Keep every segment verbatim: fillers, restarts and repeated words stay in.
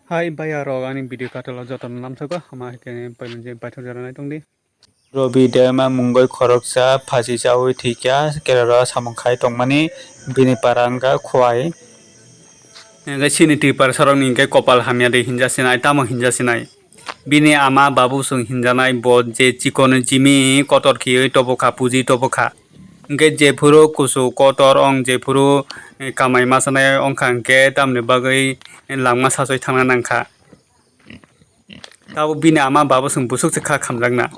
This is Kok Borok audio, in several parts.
Hai bhaiya rok, ani video katalo jotono lamsokgo, hama hai khe paimani je paithak jora nai tongdi. Robi Dema mungoi khoroksa phasi chawi thwikha, keroro samung khai tongmani bini para wngkha Khowai. Hingke chini Tiprasa rokni hingke kopal hamya de hinja sinai, tamo hinja sinai. Bini ama babu chwng hinjanai, bo je chikon jimi kotor khiwi tobokha, puji tobokha. Hingke jephuru kusu kotor ong, jephuru, eh, kamai ma sanai ongkha, hingke tamni bagwi langma sachoi thangna nangkha. Tabuk bini ama babu chwng busuk se kha khamjakna.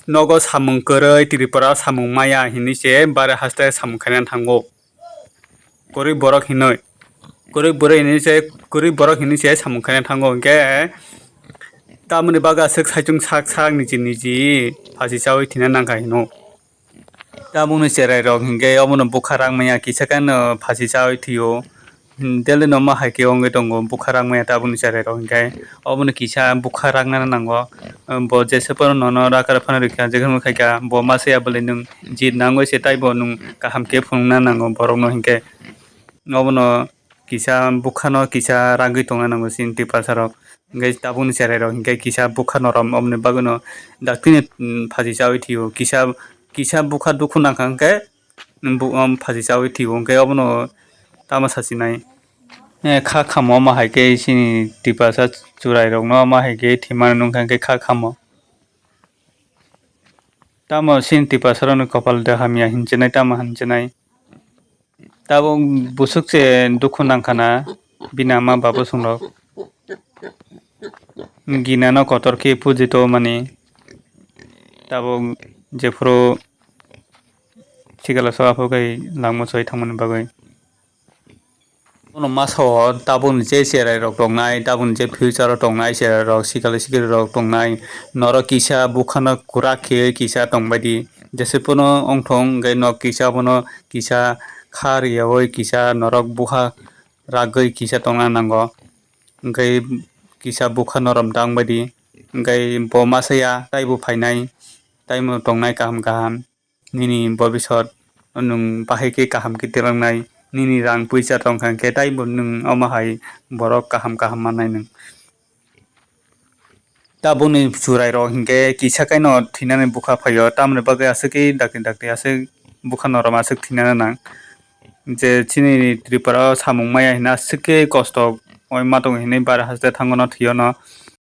Nogo samung kwrwi, Tripura samung maya hinwi se bare haste samung khaina thango. Kwrwi borok hinwi, kwrwi borok hinwi se, kwrwi borok hinwi se samung khaina thango, hingke tamoni bagwi aswk saichung sak sak niji niji phasi chawi thwina nangkha hino. Tabukni cherai rok hingke obono bukha rang maya kisa khe no phasi chawi thwio. Daily no ma hai khe wngwi tongo, bukha rang maya tabukni cherai rok hingke obono kisa bukha rang nana nango. Bo jesa phano nono rakar phano rikha, jekheno khaikha bo masa ya bwlwi nwng jit nangwi se taibo nwng kaham khe phunukna nango borokno hingke. Obono kisa bukhano kisa ragwi tongna nango chini Tiprasa rok. Hingke tabukni cherai rok hingke kisa bukha norom, oboni bagwino daktini, mm, phasi chawi thwio. Kisa, kisa bukha dukhu nangkha hingke, mm, bu-, um, phasi chawi thwio. Hingke obono tamo sachinai? Eh, kha khamo omo hai khe chini Tiprasa churai rokno omo hai khe thwimani nungkha hingke kha khamo. Tamo chini Tiprasa rokni kopal de hamya hinchinai, tamo hinchinai? Tabuk busuk se dukhu nangkhana bini ama babu chwng rok. Gina no kotor khe puji to mani. Tabuk jephuru sikala so aphuru kai langma soi thangmani bagwi. Bono masa o tabukni je cherai rok tongnai, tabukni je future o tongnai cherai rok, sikali sikiri rok tongnai, norok kisa bukhano kwrak khe kisa tongbaidi. Jese phano wngthong hwnkhe nok kisa bono kisa kha riyaui kisa norok bukha ragwi kisa tongna nango. Hwnkhe kisa bukha norom tangbaidi. Hwnkhe bo masa ya taibo phainai, taibo tongnai kaham kaham. Nini bobisot nwng bahai khe kaham khe twlangnai, nini rang puisa tongkha hwnkhe taibo nwng omo hai borok kaham kaham mannai nwng. Tabukni churai rok hwnkhe kisa khe no thwinani bukha phaio, tamoni bagwi aswk khe dakti dakti aswk bukha norom aswk thwinani nang. Je chini Tripura o samung maya hino aswk khe kosto oi ma tongo hinwi bare haste thango no thwio no.